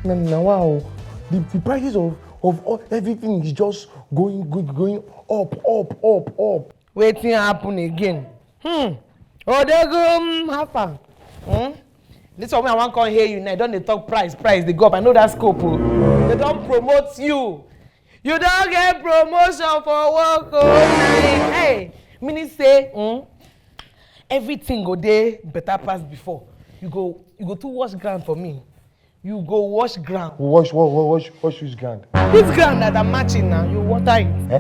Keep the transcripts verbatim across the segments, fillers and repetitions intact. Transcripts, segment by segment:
Now, now, wow, the, the prices of, of all, everything is just going, going, going up, up, up, up. Wetin happen again? Hmm. Odogum, how far? Hmm? This one wey I wan come hear you now, don dey talk price, price dey go up. I know that scope o. They don promote you. You don get promotion for work o. Hey, meaning say, hmm, everything go dey better pass before. You go, you go too wash ground for me. You go wash ground. Wash, wash, wash, wash, wash which ground? This ground that I'm matching now, you water it. Eh?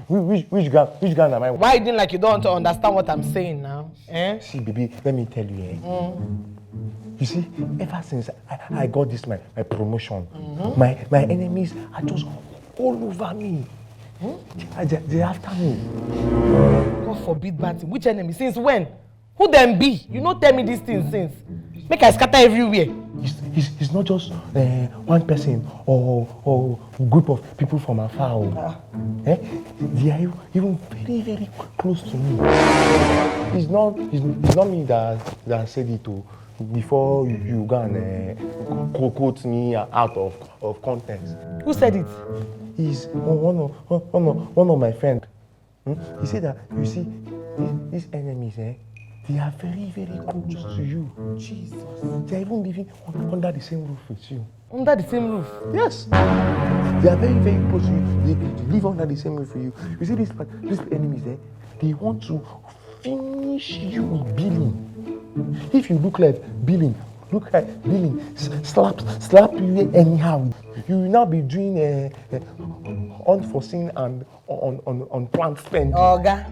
Which, which, which ground? Which ground am I? Why you doing like you don't want to understand what I'm saying now? Eh? See, baby, let me tell you. Eh? Mm. You see, ever since I, I got this my, my promotion, mm-hmm, my, my enemies are just all over me. Hmm? They, are- they, they after me. God forbid bad thing. Which enemy? Since when? Who dem be? You no tell me this thing since. Make I scatter everywhere. It's, it's, it's not just uh, one person or, or group of people from afar. Oh. Ah. Eh? They are even very, very close to me. It's not, it's, it's not me that, that said it. Oh. Before you, you go and uh, quote me out of, of context. Who said it? Is one of, one of, one of my friends. Hmm? He said that, you see, these, these enemies, eh, they are very, very close to you. Jesus. They are even living un- under the same roof with you. Under the same roof? Yes. They are very, very close to you. They, they live under the same roof with you. You see, these, these enemies, eh, they want to finish you with billing. If you look like billing, look like billing, s- slap, slap you anyhow. You will now be doing a, a unforeseen and on, on, on planned spending. Oga,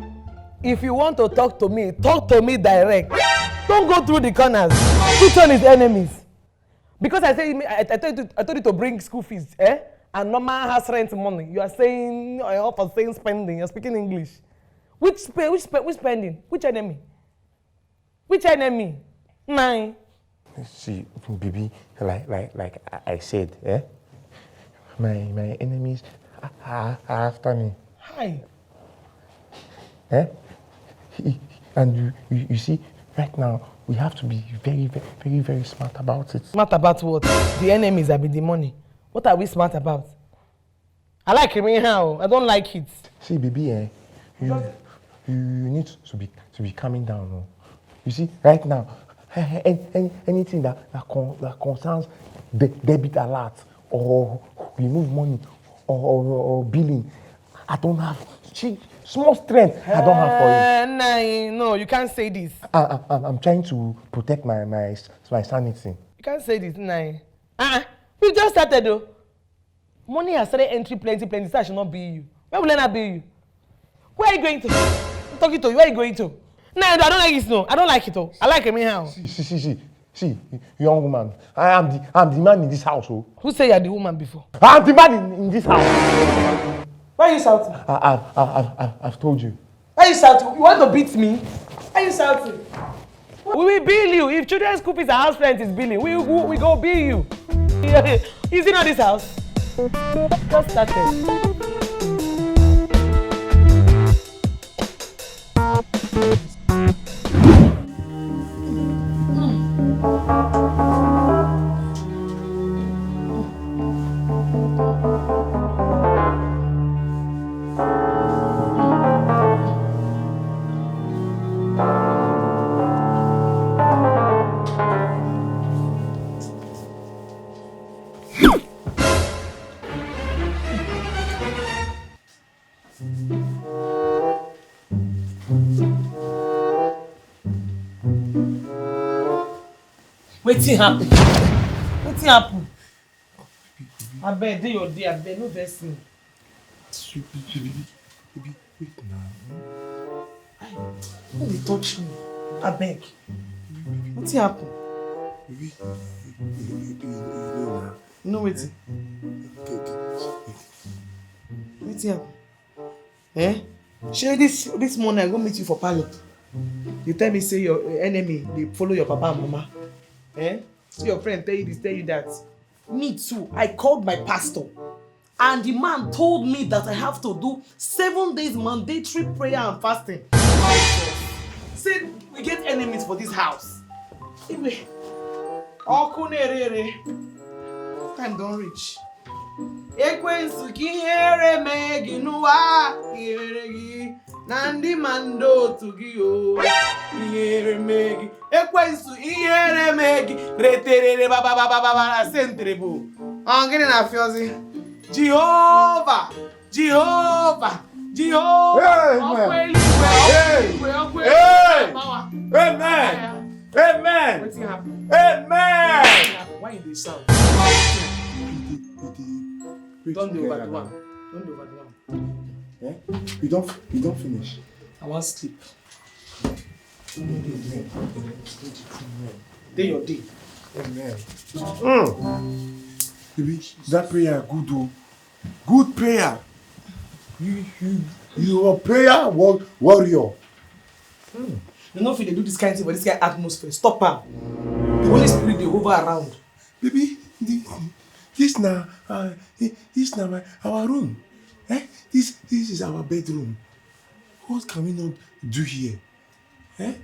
if you want to talk to me, talk to me direct. Don't go through the corners. Which one is enemies? Because I say I, I, told you, I told you to bring school fees, eh? And normal house rent money. You are saying uh, for saying spending. You're speaking English. Which spe- which spe- which spending? Which enemy? Which enemy? Mine. See, baby, like like like I I said, eh? My my enemies are, are, are after me. Hi. Eh? He- And you, you, you see, right now, we have to be very, very, very, very smart about it. Smart about what? The enemies have been the money. What are we smart about? I like him anyhow. I don't like it. See, baby, eh? You, you, you need to be to be calming down. Oh. You see, right now, any, any, anything that that, con, that concerns the debit alert or remove money or, or, or billing, I don't have. See, small strength I don't have for you. Eh, nah, no, you can't say this. I, I, I'm I'm trying to protect my my my sanity. You can't say this, nah. Uh-uh. We just started though. Money has started entering plenty, plenty. So I should not be you. Where will I not be you? Where are you going to? I'm talking to you. Where are you going to? No, I don't like this. No, I don't like it. Oh, I like him anyhow. See, see, see, see, see, young woman. I am the, I'm the man in this house. Oh. Who said you're the woman before? I'm the man in, in this house. Why are you shouting? I, I, I, I, I, I've told you. Why are you shouting? You want to beat me? Why are you shouting? We will bill you. If children's school fees and house rent is billing, we, we, we go bill you. Is it not this house? Just started. Wetin happen? Wetin happen? Abeg, dey your day, abeg, no vex me. Baby, baby, wait now. No dey touch me, abeg. Wetin happen? Baby, you, you, you, you know now. You know wetin? Okay, okay. Wetin happen? Eh? Shey this this morning I go meet you for parlour. You tell me say your eh, enemy dey follow your papa and mama. Eh? See your friend tell you this, tell you that. Me too. I called my pastor, and the man told me that I have to do seven days mandatory prayer and fasting. Say we get enemies for this house. Anyway, ọkụ na-ere ere. Time don reach. Ekwensu, ka ihere mee gị n'ụwa, ihere gị na ndị ma ndị otu gị o. Ihere mee gị. Ekwensu, ihere mee gị. Reterere bababababara sentrebo. Ọ gịnị na-afịọzi? Jehova, Jehova, Jehova. Hey, ọkụ man. Eluigwe, ọkụ Hey. eluigwe, ọkụ Hey. eluigwe, power. Amen. Amen. Wetin happen? Amen. Wetin happen? Why you dey shout? You don dey overdo am. Don dey overdo am. Eh? You don, you don finish. I wan sleep. Dey your day. Amen. Mm. Baby, that prayer good o. Good prayer. You, you, you are prayer war-, warrior. You no fit dey do this kind thing for this kind atmosphere. Stop am. The Holy Spirit dey hover around. Baby, the, this na, uh, this na my, our room. Eh? This, this is our bedroom. What can we not do here? Eh?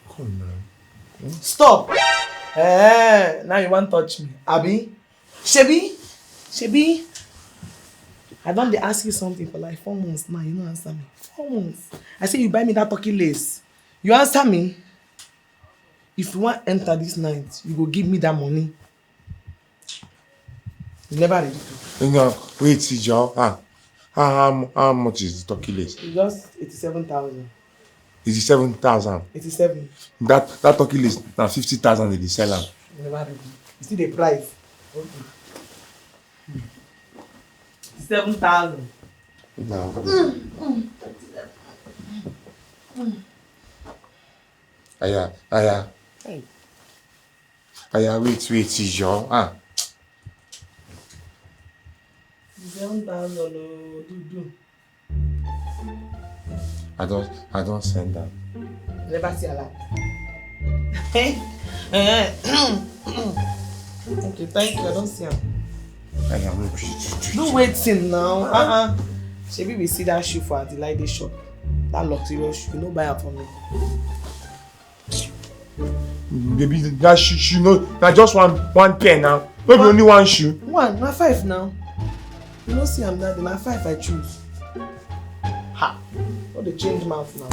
Come now. Stop. Eh, now you wan touch me, abi? Shebi, shebi, I don dey ask you something for like four months now, you no answer me. Four months. I say you buy me that turkey lace. You answer me. If you wan enter this night, you go give me that money. You never ready to. No, wait, Ijo. Ah, how, how, how much is the turkey lace? It's just eighty-seven thousand. Eighty-seven thousand. Eighty-seven. That, that turkey lace na fifty thousand they dey sell am. You never ready. You see the price. Okay. Seven thousand. No. Aya, aya. Hey. Aya, wait, wait, Ijo. Ah. Seven thousand o, do, do. I don, I don send am. Never see alert. Okay, thank you. I don see am. Aya, no be. Do wetin now? Uh-uh. Shebi we see that shoe for Adelaide shop. That luxurious shoe, you no buy am for me. Baby, that shoe, shoe no, na just one, one pair now. No be only one shoe. One, na five now. You no see am that day, na five I choose. Ha! No dey change mouth now.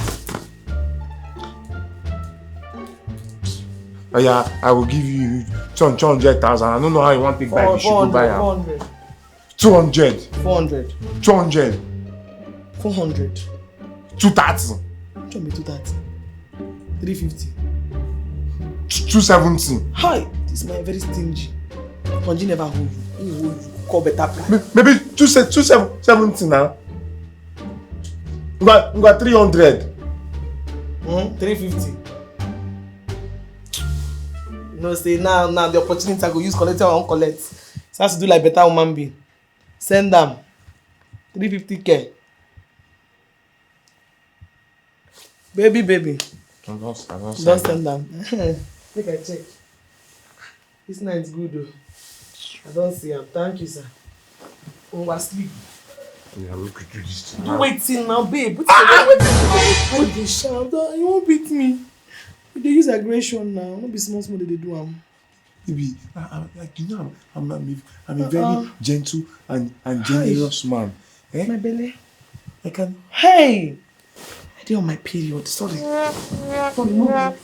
Oya, I will give you two hundred thousand. I no know how you wan take buy the shoe, go buy am. Four hundred. Two hundred. Four hundred. Two hundred. Four hundred. Two thirty. Which one be two thirty? Three fifty. Two seventy. Hi, this man very stingy. Konji never hold you. He hold you. Call better price. May-, maybe two se-, two seven-, seventy now. We got, we got three hundred. Hmm? Three fifty. You know, say now, now the opportunity I go use collect, I wan collect. So I have to do like better woman being. Send am. Three fifty K. Baby, baby. I don, I don send am. Make I check. This night good o. I don see am. Thank you, sir. Una sleep. Yeah, we could do this thing. Do wetin now, babe? Wetin you dey shout? You wan beat me? You dey use aggression now. No be small small dem dey do am. Baby, I, I, like, you know, I'm, I'm, I'm a, I'm a very gentle and, and generous man. Eh? My belly. I can. Hey! I dey on my period. Sorry. Sorry, no.